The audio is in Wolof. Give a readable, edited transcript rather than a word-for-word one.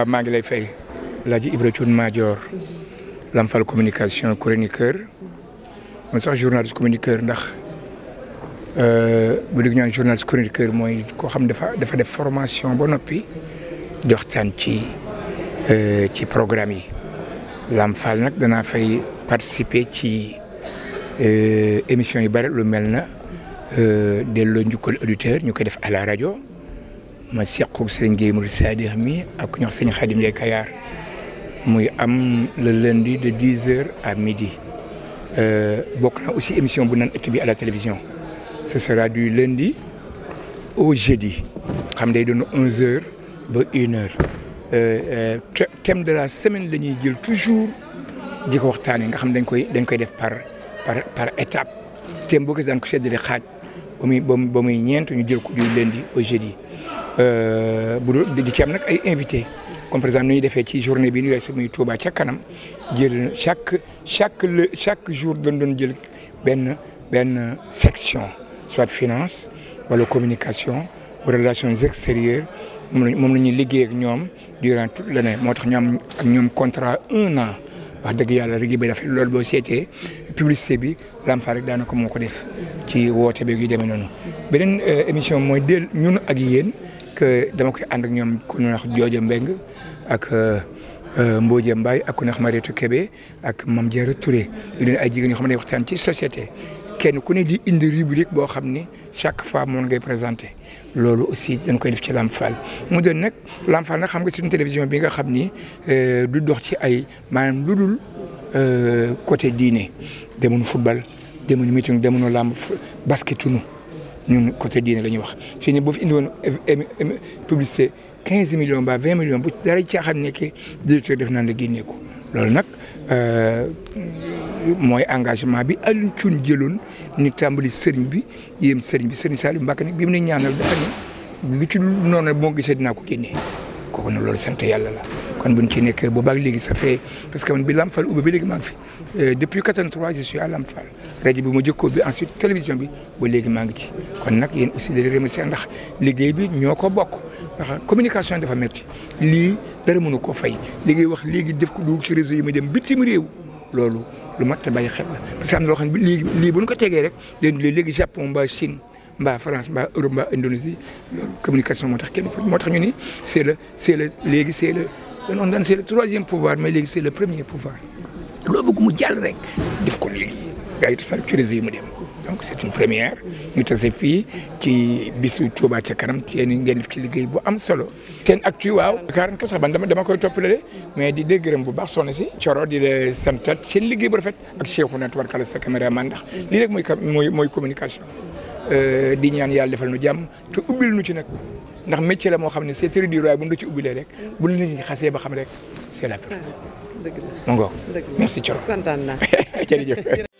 waaw maa ngi lay fay Laaji Ibra Thioune Madior Lamfal communication chroniqueur man sax journaliste chroniqueur ndax bu dee ñu naan journaliste chroniqueur mooy koo xam dafa def formation ba noppi di waxtaan ci programme yi Lamfal nag danaa fay participer ci émission yu bëri lu mel na delloo njukkal auditeur ñu koy def à la rajo ma seqoog Serigne Gueye Mouride Sadikh mi ak ñox Serigne Khadim Ndiaye Kayar muy am le lundi de 10h à midi bokk na aussi émission bu naan ëtt bi à la télévision ce sera du lundi au jeudi xam day doon 11h ba 1h thème de la semaine la ñuy jël toujours di ko waxtaanee nga xam dañ koy def par étape thème boo ko daan ko séddale xaaj ba muy ñeent ñu jël ko du lundi au jeudi di ci am nag ay invité comme par exemple ni ñuy defee ci journée bi ñu weesu muy Touba ca kanam jël chaque jour dañ doon jël benn section soit finance wala communication wala relations extérieures moom la ñuy liggéey ak ñoom durant toute l'année moo tax ñu am ak ñoom contrat 1 an wax dëgg yàlla liggéey bi dafa loolu boo seetee publicité bi Lamfal rek daanaka moo ko def ci woote beeg yu demee noonu. beneen émission mooy ñun ak yéen que dama koy ànd ak ñoom ku ñuy wax Jooja Mbeng ak Mbodja Mbaye ak ku ñuy wax Mariétou Kébé ak Mame Diarra Touré ñu leen ay jigéen ñoo xam ne waxtaan ci société kenn ku ne di indi rubrique boo xam ni chaque fois moom ngay présenté loolu aussi dañ koy def ci Lamfal mu doon nag Lamfal nag xam nga c'est une télévision bi nga xam ni du dox ci ay maanaam lu dul côté diine demuñu football demuñu meeting demuñu làmb basketunu ñun côté diine la ñuy wax fii nii boo fi indi woon publicité 15 millions ba 20 millions bu dara caaxaan nekkee directeur def naan la génnee ko loolu nag mooy engagement bi Alioune Thioune jëloon ni tàmbali sëriñ bi yéem sëriñ Saliou Mbacké nag bi mu ne ñaanal dafa ne lu ci noonu moo gisee dinaa ko génnee kooku nag loolu sant yàlla la kon buñ ci nekk boobaag léegi ça fait parce que man bi Lamfal ubbi ba léegi maa ngi fi depuis 83 je suis à Lamfal rajo bi ma jëkkoo bi ensuite télévision bi ba léegi maa ngi ci kon nag yéen aussi dañuy remercier ndax liggéey bi ñoo ko bokk ndax communication dafa métti lii dara mënu ko fay liggéey wax léegi def ko dugg ci réseau yi ma dem bitim réew loolu lu mat a bàyyi xel la parce que am na loo xam ne lii bu ñu ko tegee rek léegi Japon mbaa Chine mbaa France mbaa Europe mbaa Indonésie loolu communication moo tax ñu ni c'est le dañoo daan c'est le 3e pouvoir mais léegi c'est le 1er pouvoir loo bëgg mu jàll rek def ko léegi gars yi tasaare ci réseau yi mu dem donc c'est une première ñu tase fii ci bisu Touba ca kanam yéen ngeen def ci liggéey bu am solo. seen actu waaw. 44 sax man dama koy toppale mais di gërëm bu baax soxna si. Coro di la santat seen liggéey bu rafet ak Cheikhouna tubarkalla sa caméraman ndax lii rek mooy communication di ñaan yàlla defal nu jàmm te ubbil nu ci nag. ndax métier la moo xam ne c'est très dur waaye bu ñu ci ubbilee rek bu nit ñi xasee ba xam rek c'est la fin. dëgg la mu ngoog merci Thioro kontaan naa jërëjëf